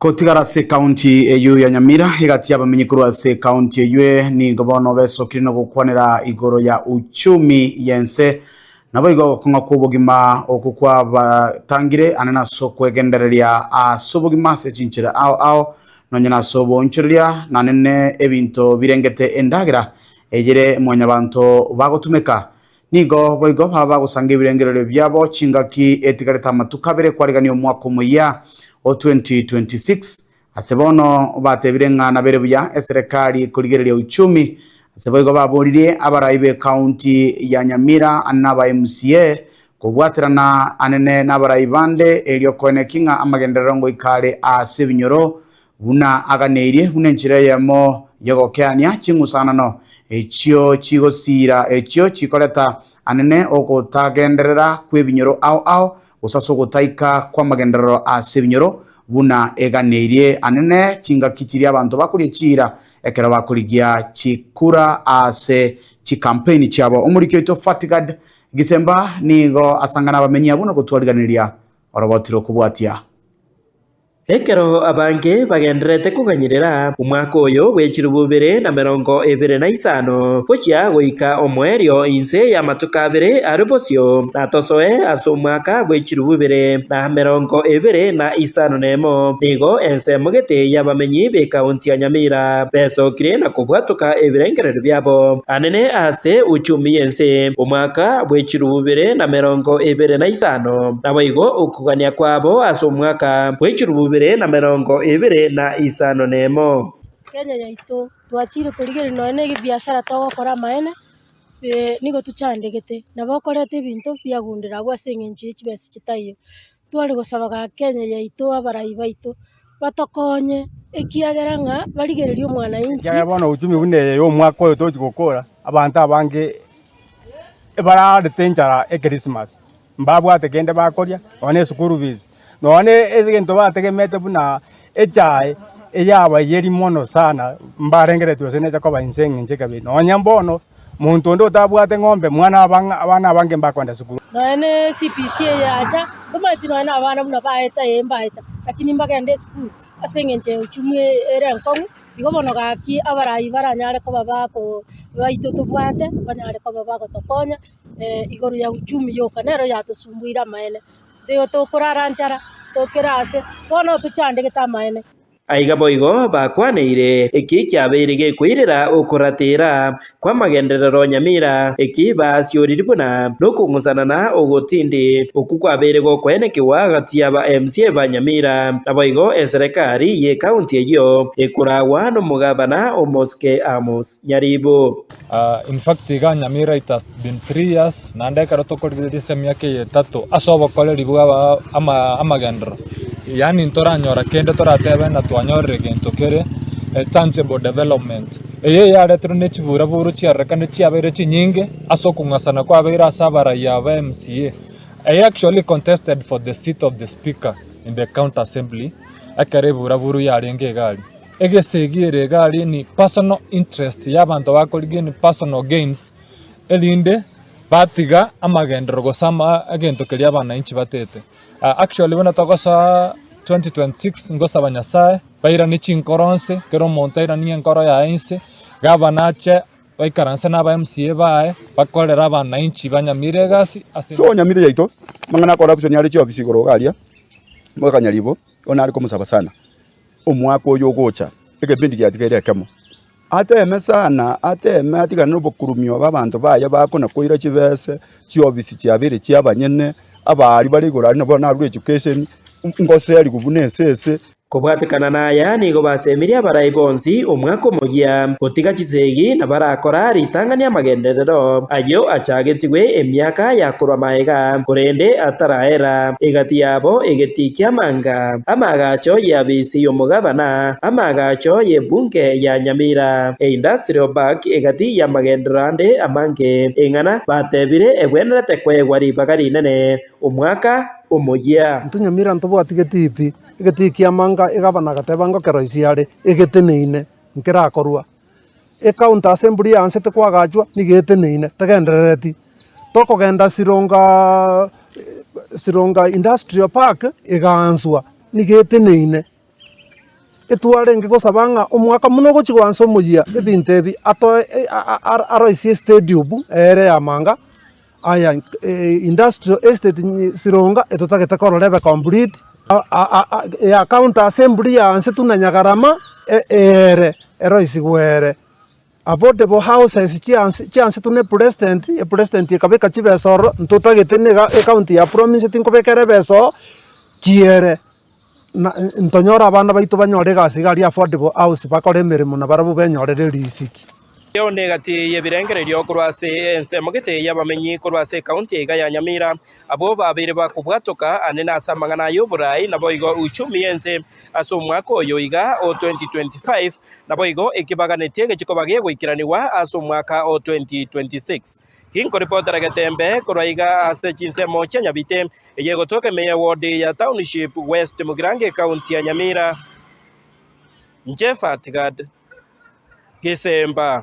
Kotigara ase ekaunti eyio ya Nyamira, egati y'abamenyi korwa ase ekaunti eyio nigo bono besokire na gokwanera igoro ya uchumi y'ense. Naboigo ogokong'a kw'obogima okwo kwabatangire ane nase okwegendereria ase obogima ase chinchera ao ao, nonya nase oboonchoreria, naende ne ebinto birengete endagera eyere mwanyabanto bagotumeka. Nigo boigo baba bagosanga ebirengererio biabo chingaki etigarete amatuko abere kwarigania omwaka omoyia o 2026. Ase bono batebire ng'a nabere buya eserekari korigereria uchumi. Ase boigo baboririe abarai b'ecounty ya Nyamira na aba MCA kobwaterana anene nabarai bande erio koeneki ng'a amagenderero ngoika are ase ebinyoro Buna aganeirie buna enchera eyemo y'ogokeania ching'usanano echio chigosiira echio chikoreta anene ogotagenderera kw'ebinyoro ao ao, gose ase ogotaika kw'amagenderero ase ebinyoro, buna eganeirie anene chingaki chiria abanto bakoria chiira ekero bakorigia chikura ase chikampeini chiabo. Omoriki oito Fatigard Gisemba nigo asangana abamenyi abwo na gotwariganeria oroboti rokobwatia. Ekero abange bagendererete koganyerera omwaka oyo bwe chilifu ibere na merongo ebere na isano, gochia goika omoerio inse y'amatuko abere are bosio, natosoe ase omwaka bwe chilifu ibere na merongo ebere na isano nemo. Nigo ensemo gete y'abamenyi b'ekaunti ya Nyamira besokire na kobwatoka ebirengererio biabo anene ase uchumi y'ense omwaka bwe chilifu ibere na merongo ebere na isano. Naboigo okogania kwabo ase omwaka bw'echilifu ibere na merongo ebere na isano nemo. Kenya yaito twachire korigereria nonya na ebiashara togokora amaene, nigo tochandegete, nabo okoreta ebinto biagundire abwo ase eng'encho ye chibesa chitaiyo. Tware gosaba gaki Kenya yaito abarai baito batokonye ekiagera ng'a barigererie omwananchi. Ekiagera bono uchumi buna eye ya omwaka oyo tochi gokora, abanto abange ebararete enchara ekerisimasi. Mbabwate kende bakoria, nonya ne eschool fees, nonya ne egento bategemete buna echae eyabaiyeri mono sana, mbarengereretie gose necha koba inse eng'encho ekabere. Nonya mbono, monto onde otabwate ng'ombe, mwana abang'a abana abange mbakoenda sukuru. Nonya ne CBC eye yacha, ntomanyeti nonya na abana buna baeta ee mbaeta, lakini mbagende esukuru ase eng'encho ya uchumi ere enkong'u, igo bono gaki abarai baranyare koba bako baito tobwate, banyare koba bagotokonya. igoro ya uchumi yoka nero yatosumbuire amaene, nigo tokorara nchara, tokere ase, bono tochandegete amaene. Aiga boigo bakwaneire eki kiabeire gekoirera okoratera kw'amagenderero nyamira, eki baasioriri buna nokong'usanana ogotindi, okwo kwabeire gokoenekigwa gati y'aba MCA ba Nyamira, naboigo eserekari y'ecounty eyio ekoragwa nomogabana Omosike Amos Nyaribo. In fact iga Nyamira it has been 3 years naende ekero tokorigereria ase emiaka eye etato ase obokoreri bwa aba ama amagenderero yaani ntoranyora kende toratebe ng'a twanyorire gento kere tangible development. Eye yaretirwe ne chiburaburu chiarorekanire chiabeire chinyinge ase okong'asana kwabeire ase abarai aba MCA. I actually contested for the seat of the speaker in the county assembly ekero eburaburu yarenge iga aria. Egesegi ere iga aria ni personal interest y'abanto bakorigia ni personal gains, erinde batiga amagenderero gose ama egento keria abananchi batete. Actually buna togosoa 2026 ngosaba Nyasaye bairanie chinkoro nse, kera omonto airanie enkoro yaye inse, gavana ache baikaranse na aba MCA baye, bakorere abananchi ba Nyamira egasi ase. So Nyamira yaito, amang'ana a corruption are chiofisi igoro iga aria, mwakanyaribo, bono nare komosaba sana. Omwaka oyo ogocha, egepindi giatigaire ekemo. Ateeme sana, ateeme atigane nobokurumia bw'abanto baye bakona koira chibese, chiofisi chiabeire chi'abanyene, abaari bare igoro aria nabo narure education, ngoserigwe buna esese. Kobwatekana naya nigo basemirie abarai bonsi omwaka omoyia gotiga chisegi na barakora ritang'ani amagenderero ayio achagetigwe emiaka ya korwa magega, korende ataraera egati yabo egetii ki'amanga. Amaagacho y'eabisi y'omogabana, amaagacho y'ebunge ya Nyamira, eIndustrial Park egati y'amagenderero ande amange, eng'ana batebire egwenerete koegwa ribaga rinene omwaka omoyia. Intwe Nyamira ntobwati getii pi, egetii ki'amanga egabana agateba ngokeroisia are, egeteneine, nkerakorwa. Ecounty ase embura yaansete koagachwa nigo eteneine, tegenderereti. Tokogenda Sironga, Sironga Industrial Park, egaanswa, nigo eteneine. Etwarenge gosaba ng'a omwaka buna ogochia goansa omoyia ebinto ebi atoe aroisie estadium ere ya manga, aya industrial estate Sironga etotagete korora ebe complete, ecounty assembly ya nse tuna Nyagarama eere eroisigwe ere. Affordable houses chianse tuna epresident, epresident ekabeka chibesa ororo, ntotagete niga ecounty ya promise tinkobeka ere ebesa oo, chiere. Na ntonyore abana baito banyore egasi iga aria affordable house bakore emeremo nabarabwo benyorere riziki. Eyio negati y'ebirengererio korwa ase ensemo gete y'abamenyi korwa ase ekaunti eye iga ya Nyamira, abwo babeire bakobwatoka ane nase amang'ana ay'oboraai naboigo uchumi y'ense ase omwaka oyo iga o 2025, naboigo ekebaganetie gechikoba gegoikeranigwa ase omwaka o 2026. Ginkoripotera Getembe korwa iga ase chinsemo chia Nyabite, eye egotoka ime ya ward ya Township West Mugirango ekaunti ya Nyamira. Inche Fatgad Gesemba.